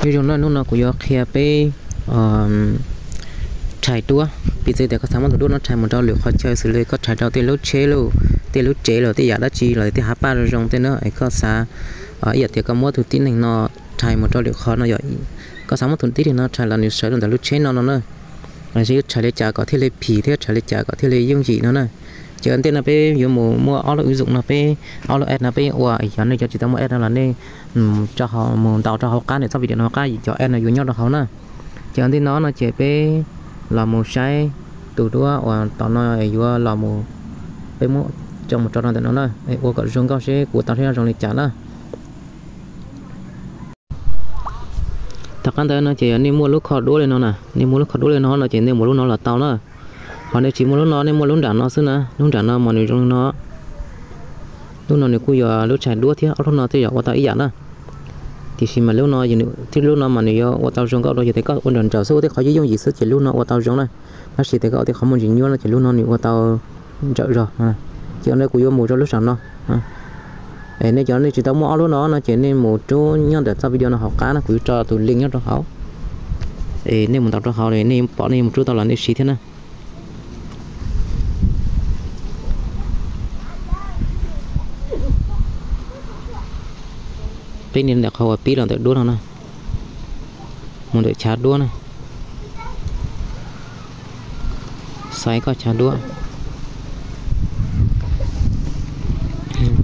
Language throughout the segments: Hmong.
Nyob zoo na, hnub no kuv yuav qhia peb rhais duab. Piv txwv tias koj xav muab tus duab no rhais mus rau lwm qhov chaw xws li koj rhais rau tej lub tsheb los, tej lub tsev los, tej yam dab tsi los, tej hav paj zoo zoo tej na, es koj xav ib yam tias koj muab tus tib neeg no rhais mus rau lwm qhov no yom, koj xav muab tus tib neeg no rhais los nws sawv rau ntawm lub tsheb no no na, los sis rhais li cas kom thiaj li phim thiab rhais li cas kom thiaj li yooj yim no na. Ces ua ntej no peb yuav mus muaj ob lub ứng dụng no, peb ob lub app no peb ua, yog nej cov tsis tau muaj app no los nej mus ntaus rau hauv qab, nej txoj video no hauv qab cov app no yuav nyob rau hauv na. Ces ua ntej no no ces peb los mus saib tus duab uas tom no yuav los mus, peb muab coj mus rau rau ntawm no na, ua kom zoo nkauj seb kuv ua tau seb zoo li cas na. Tom qab ntawd no ces yog nej muaj lub kho duab li no na, nej muaj lub kho duab li no no ces nej mus lub no los tau na. Ho nej tsis muaj lub no, nej muaj lub nram no xwb na, lub nram no mas nws zoo li no. Lub no nws kuj yog lub tshais duab thiab, ob lub no tej yam ua tau ib yam na. Tiam sis mas lub no, thiab lub no mas nws yuav ua tau zoo nkauj dua, yog tias koj ua nrawm nrawm xwb, ua tej qhov yooj yooj yim xwb ces lub no ua tau zoo na. Tab sis tias koj ua tej qhov muaj ntsis nyuaj no ces lub no nws ua tau nrawm zog. Ces ua ntej kuv yuav mus rau lub saum no. Es nej cov nej tsis tau muaj ob lub no no ces nej mus rub nyob ntawm txoj video no hauv qab na, kuv yuav tso tus link nyob rau hauv. Es nej mus ntaus rau hauv, nej pom nej mus rub tau los nej siv thiab na. Peb nias ntawm qhov uas pib los ntawm duab no na, mus ntawm chav duab na, xaiv koj chav duab.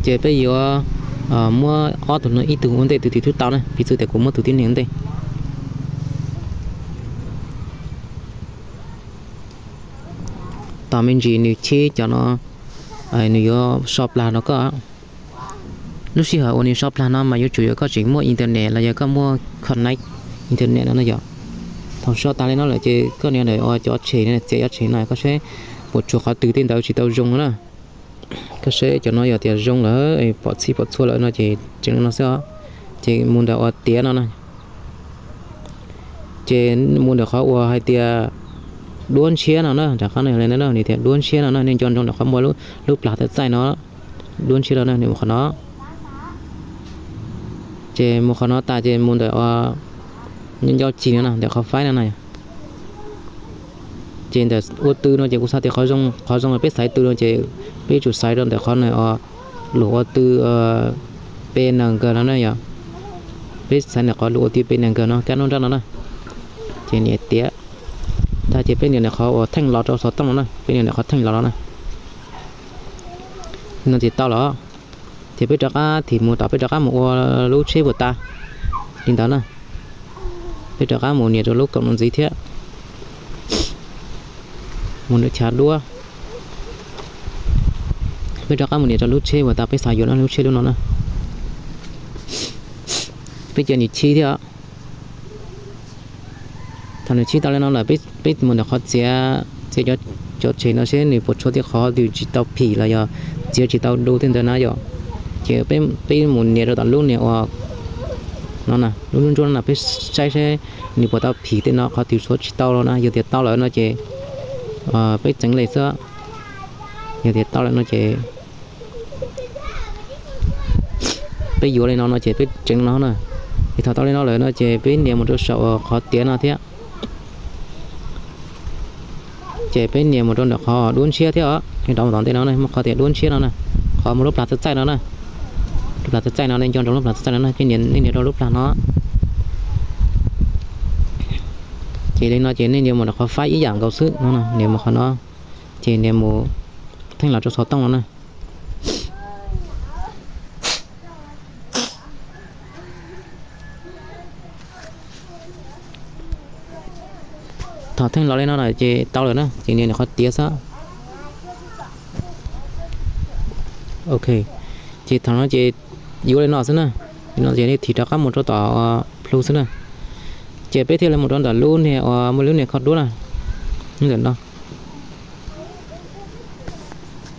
Ces peb yuav muab ob tug no ib tug ua ntej, tus twg twb tau na, piv txwv tias kuv muab tus tib neeg ua ntej. Tos me ntsis nws chib cov no, nws yuav so plag rau koj. Lub sij hawm uas nws so plag no mas yuav tsum yog koj tseem muaj internet los yog koj muaj connect internet no na yom. Thaum so tas li no lawm ces koj nias ntawm cov tshem, txiav cov tshem no koj seb puas tshuav qhov twg tej ntawd tsis tau zoo na. Koj seb cov no yog tias zoo lawm, pom txhij pom txhua lawm no ces tseem li no xwb os. Ces mus ntawm uas tiav no na. Ces mus ntawm qhov uas hais tias duab ntshiab no na, rov qab no, nws tias duab ntshiab no na, nej nco ntsoov ntawm qhov muaj lub plag txaij txaij no, duab ntshiab no na, nej mus qhov no. Ces mus qhov no tas ces mus ntawm ncauj ci no na, ntawm qhov faib no na. Ces ntawm ua tw no ces kuv xav tias qhov zoo, qhov zoo peb xaiv tw no ces peb yuav tsum xaiv rau ntawm qhov na, lub ua tw P N G no na yom. Peb xaiv ntawm qhov lub ua tw P N G no, kab nub nrab no na. Ces nias tiav tag ces peb nias ntawm qhov uas theej los rau xov tooj no na, peb nias ntawm qhov theej los no na. No ces tau lawm. Ces peb rov qab thim mus tom, peb rov qab mus ua lub tsheb puas tas li ntawd na. Peb rov qab mus nias rau lub kaum no ntxiv thiab, mus ntawm chav duab. Peb rov qab mus nias rau lub tsheb uas tas peb xav yuav na, lub tsheb lub no na. Peb cia nws chib thiab. Thaum nws chib tau li no lawm, peb mus ntawm qhov txiav, txiav cov tshem no seb nws puas tshuav tej qhov twg tsis tau phim los yog txiav tsis tau du tej ntawd na yom. Ces peb mus nias rau tom lub niag uas no na, lub ntsuab no na, peb saib seb nws puas tau phim tej no, qhov twg tshuav tsis tau los na. Yog tias tau lawm no ces peb txeev li xwb. Yog tias tau lawm no ces peb yuav li no no ces peb tseev no na. Ces thaum tau li no lawm no ces peb nias mus rau saum qhov tiav no thiab. Ces peb nias mus rau ntawm qhov duab ntshiab thiab os, nej rov mus tom ntej no na, muaj qhov tias duab ntshiab no na, qhov muaj lub plag txaij txaij no na. Lub plag txaij txaij no, nej nco ntsoov lub plag txaij txaij no na, nej nias rau lub plag no. Ces li no ces nej nias mus rau qhov faib ib yam nkaus xwb no, nias mus qhov no, ces nias mus theej los rau xov tooj no na. Thaum theej los li no lawm ces tau lawm na, ces nias ntawm qhov tiav xwb. Ok, ces thaum no ces yuav li no xwb na. Li no ces nej thim rov qab mus rau tom plhu xwb na. Ces peb thiaj li mus rau ntawm lub niag uas muaj lub niag kho duab na. Ntawm no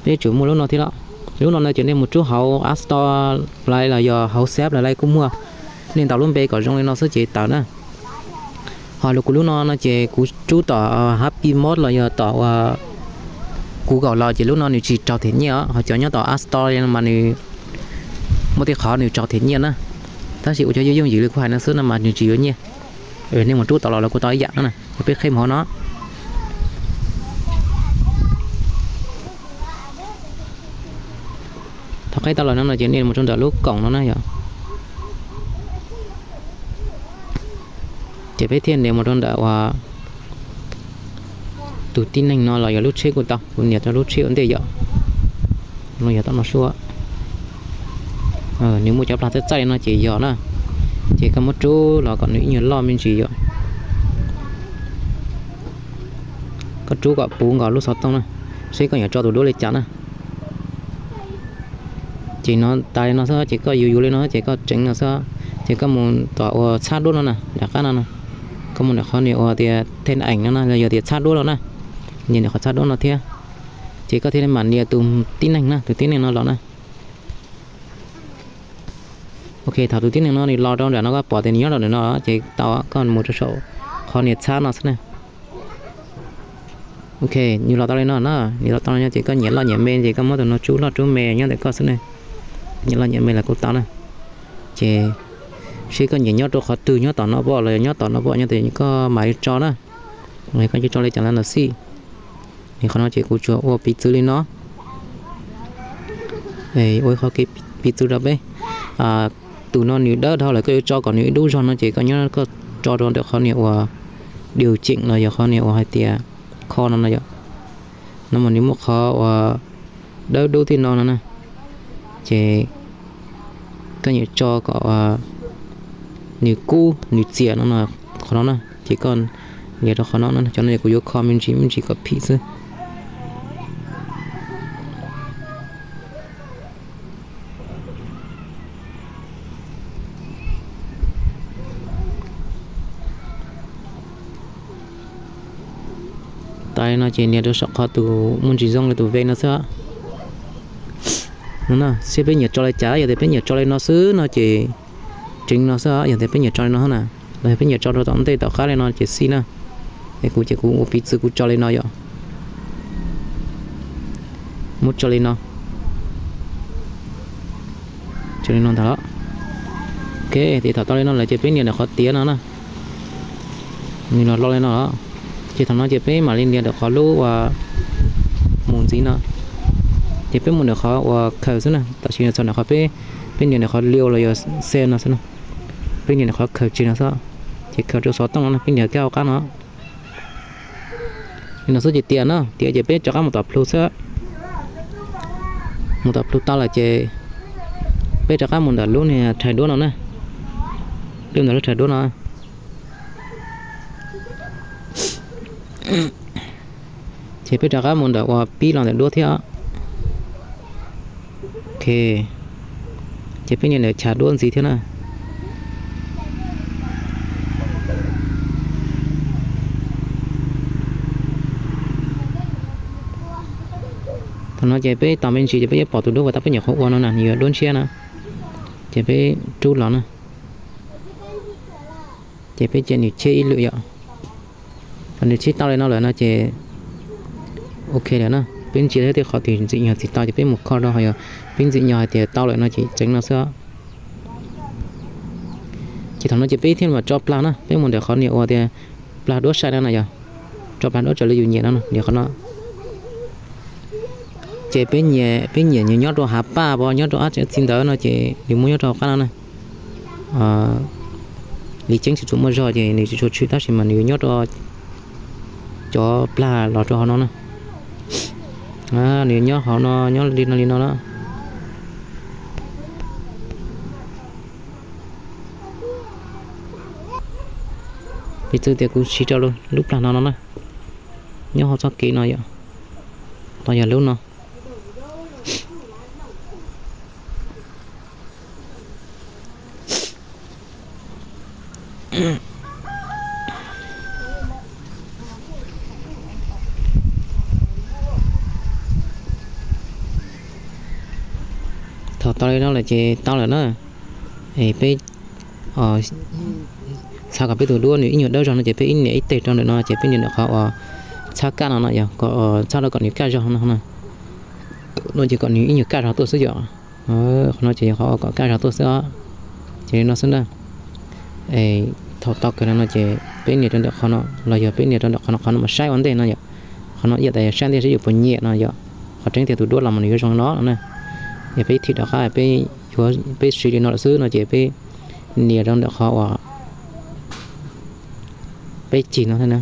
peb yuav tsum muaj lub no thiab los. Lub no no ces nej mus rub hauv App Store Play los yog hauv Zap los kuj muaj. Nej ntaus lub npe kom zoo li no xwb ces tawm na. Ho lub, kuv lub no no ces kuv rub tom Happy Mode los yog tom uas Google los ces lub no nws tsis raug them nyiaj os. Ho cov nyob tom App Store mas nws muaj tej qhov nws raug them nyiaj na. Tab sis ua cov yooj yooj yim li kuv hais no xwb no mas nws tsis yuav nyiaj. Nej mus rub tau los los kuj tau ib yam no na, yog peb qheb mus hauv no. Thaum qheb tau los no no ces nej mus rau ntawm lub koom no na yom. Ces peb thiaj nias mus rau ntawm uas tus tib neeg no los yog lub tsheb kuj tau, kuv nias rau lub tsheb ua ntej yom. No yog tom no suab, nws muaj cov plag txaij txaij li no ces yog na. Ces koj muab rub los kom nws ib nyuag loj me ntsis yom. Koj rub kom puv nkaus lub xov tooj na, seb koj yuav tso tus duab li cas na. Ces no tas li no xwb ces koj yuav yuav li no ces koj tseev no xwb. Ces koj mus tom uas txhab duab no na, nram qab no na. Koj mus nram qhov nias uas tias then eem no na los yog tias txhab duab no na. Nias nram qhov txhab duab no thiab. Ces koj thiaj li mam nias tus tib neeg na, tus tib neeg no los na. Ok, thaum tus tib neeg no nws los rau nram no koj pom tias nws nyob rau ntawm no ces tau, koj mus rau saum qhov nias txhab no xwb na. Ok, nws los tau li no na, nws los tau li no ces koj nyiam loj nyiam me ces koj muab tus no rub loj rub me nyob ntawm koj xwb na. Nyiam loj nyiam me los kuj tau na. Ces seb koj nyiam nyob rau qhov twg, nyob tom no pom los yog nyob tom no pom nyob tias koj mam li tso na. Koj tso li cas los xij. Qhov no ces kuv tsuas ua piv txwv li no. Ua qhov kev piv txwv rau peb. Tus no nws dawb dhau lawm koj yuav tso kom nws ib dub zog no ces koj nyob koj tso rau ntawm qhov nias uas điều chỉnh los yog qhov nias uas hais tias kho no no yom. No mas nws muaj qhov uas dawb dub thiab no no na. Ces koj yuav tso kom nws kub nws txias no no, qhov no na ces koj nias rau qhov no na. Cov no ces kuv yuav kho me ntsis me ntsis kom phim xwb. Tas li no ces nias rau saum qhov tus muaj ntsis zoo li tus ve no xwb. No na, seb peb nyiam tso li cas, yog tias peb nyiam tso li no xwb no ces tseev no xwb, yog tias peb nyiam tso li no na, los yog peb nyiam tso rau tom ntej tom qab li no ces xij na. Es kuv ces kuv ua piv txwv kuv tso li no yom. Muab tso li no. Tso li no ntag los. Ok, ces thaum tau li no lawm ces peb nias ntawm qhov tiav no na. Nws los lo li no los. Ces thaum no ces peb mam li nias ntawm qhov lub uas mus ntxiv no. Ces peb mus ntawm qhov uas khaws xwb na, tam sim no txog ntawm qhov peb, peb nias ntawm qhov liu los yog xe no xwb na. Peb nias ntawm qhov khaws tseg no xwb. Ces khaws rau xov tooj no na, peb nias kab hauv qab no. Li no xwb ces tiav na, tiav ces peb rov qab mus tom plhu xwb. Mus tom plhu tau lawm ces peb rov qab mus ntawm lub niag rhais duab no na. Peb mus ntawm lub rhais duab no. Ces peb rov qab mus ntawm uas pib los ntawm duab thiab. Ok, ces peb nias ntawm chav duab ntxiv thiab na. Thaum no ces peb tos me ntsis ces peb yuav pom tus duab uas tau peb nyuam qhuav ua no na, nws yuav duab ntshiab na. Ces peb rub los na. Ces peb cia nws cheb ib lwm yom. Thaum nws cheb tau li no lawm no ces ok lawm na. Peb ntsia thiab tej qhov twg ntxim nyog tsis tau ces peb mus kho rau, ho yog peb ntxim nyog hais tias tau lawm no ces tseev no xwb. Ces thaum no ces peb thiaj mam tso plag na, peb mus ntawm qhov niam ua tias plag duab sai no na yom. Tso plag duab raws li yus nyiam no, nias qhov no. Ces peb nyiam, peb nyiam nws nyob rau hav paj pov nyob rau ab tsi ntawd no ces nws muab nyob rau hauv qab no na. Li ceeb tsis tshua muaj zog ces nws tsis tshua tshwm tab sis mas nws nyob rau cov plag los rau hauv no na. Nws nyob hauv no nyob li no li no na. Piv txwv tias kuv siv rau lub plag no no na, nyob hauv txoj kev no yom, los yog lub no. Thaum tau li no lawm ces tau lawm na. Es peb txhab kom peb tus duab nws ib nyuag dawb zog no ces peb ib niam ib teg rau ntawm no ces peb nias ntawm qhov uas txhab kaj no no yog kom txhab rau kom nws kaj zog no no. No ces kom nws ib nyuag kaj zog tuaj xwb yom. Qhov no ces yog qhov uas kom kaj zog tuaj xwb os. Li no xwb na. Thaum tau kawg no no ces peb nias rau ntawm qhov no los yog peb nias rau ntawm qhov no, qhov no mas saib ua ntej no yom. Qhov no ib yam tas saib ntej saib yuav puas nyiam no yom. Qhov tseeb tiag tus duab los mas nws yuav zoo no no na. Yog peb thim rov qab peb yuav, peb siv li no lawm xwb no ces peb nias rau ntawm qhov uas peb cig no thiab na.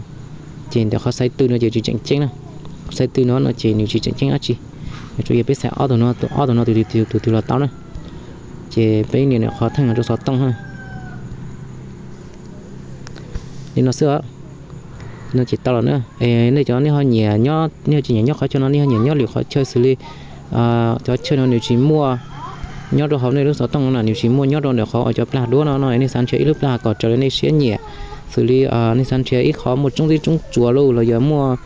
Ces ntawm qhov xaiv tw no ces tsis tseem ceeb na. Xaiv tw no no ces nws tsis tseem ceeb dab tsi. Tsuas yog peb xaiv ob tug no, tus ob tug no tus twg los tau na. Ces peb nias ntawm qhov theej rau xov tooj na. Li no xwb os. No ces tau lawm na. Nej cov nej ho nyiam nyob, nej ho tsis nyiam nyob qhov chaw no, nej ho nyiam nyob lwm qhov chaw xws li cov chaw no nws tsis muaj nyob rau hauv nej lub xov tooj no na, nws tsis muaj nyob rau ntawm qhov uas cov plag duab no no, nej xav nrhiav ib lub plag kom raws li nej siab nyiam, xws li nej xav nrhiav ib qho muaj tsob ntxib tsob tsuas los los yog muaj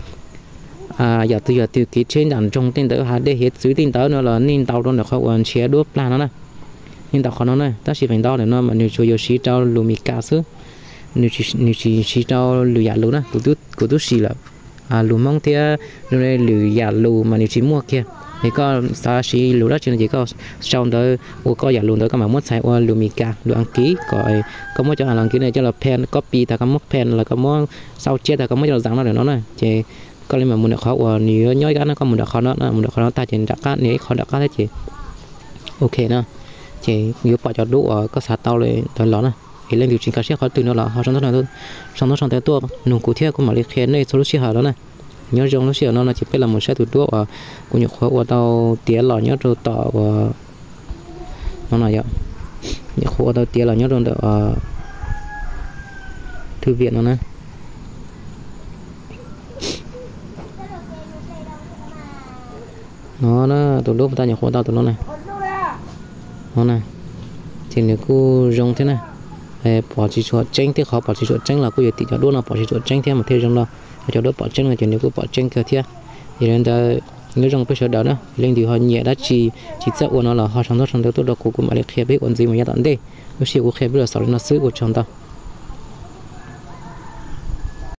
yam twg yam twg kev tsheb nram nroog tej ntawd, hav dej hiav txwv tej ntawd no los nej ntaus rau ntawm qhov uas nrhiav duab plag no na. Nej ntaus qhov no na, tab sis feem ntau ntawm no mas nws tsuas yuav siv rau lus Mis Kas xwb, nws tsis siv rau lwm yam lus na, kuv twb siv lawm. Lus Hmoob thiab lwm yam lus mas nws tsis muaj kiag. Es koj xav siv lus dab tsi no ces koj sau ntawd ua koj yam lus ntawd, koj mam muab txhais ua lus Mis Kas, lus Askiv, kom koj muab cov lus Askiv no coj los phen, copy tag koj muab phen los koj muab xau tsiab tag koj muab coj los zam no ntawm no na. Ces koj li mam mus ntawm qhov uas nws yuav nyob ib qab no, koj mus ntawm qhov no, mus ntawm qhov no tag ces nram qab nias ib qho nram qab thiab ces ok na. Ces yuav pom cov duab uas koj xav tau li ntawd los na. Es leej twg tsis nkag siab qhov twg no los ho sau ntaub sau ntawv tuaj nug kuv thiab kuv mam li qhia nej txhua lub sij hawm los na. Nyob zoo lub sij hawm no no ces peb los mus saib tus duab uas kuv nyuam qhuav ua tau tiav los nyob rau tom uas no no yom. Nyuam qhuav ua tau tiav los nyob rau ntawm thwj viam no na. No na, tus duab puag ta nyuam qhuav tau tus no na. No na, ces nws kuj zoo thiab na. Pom tsis tshua tseeb, tej qhov pom tsis tshua tseeb los kuj yuav tim cov duab no pom tsis tshua tseeb thiab mas thiaj zoo no. Ho cov duab pom tseeb no ces nws kuj pom tseeb kawg thiab. Yog li ntawd nyob zoo peb sawv daws na, leej twg ho nyiam dab tsi, tsis txawj ua no los ho sau ntaub sau ntawv tuaj rau kuv, kuv mam li qhia peb ua ntxiv mus yav tom ntej. Lub sij hawm kuv qhia peb los xaus li no xwb, ua tsaug ntau.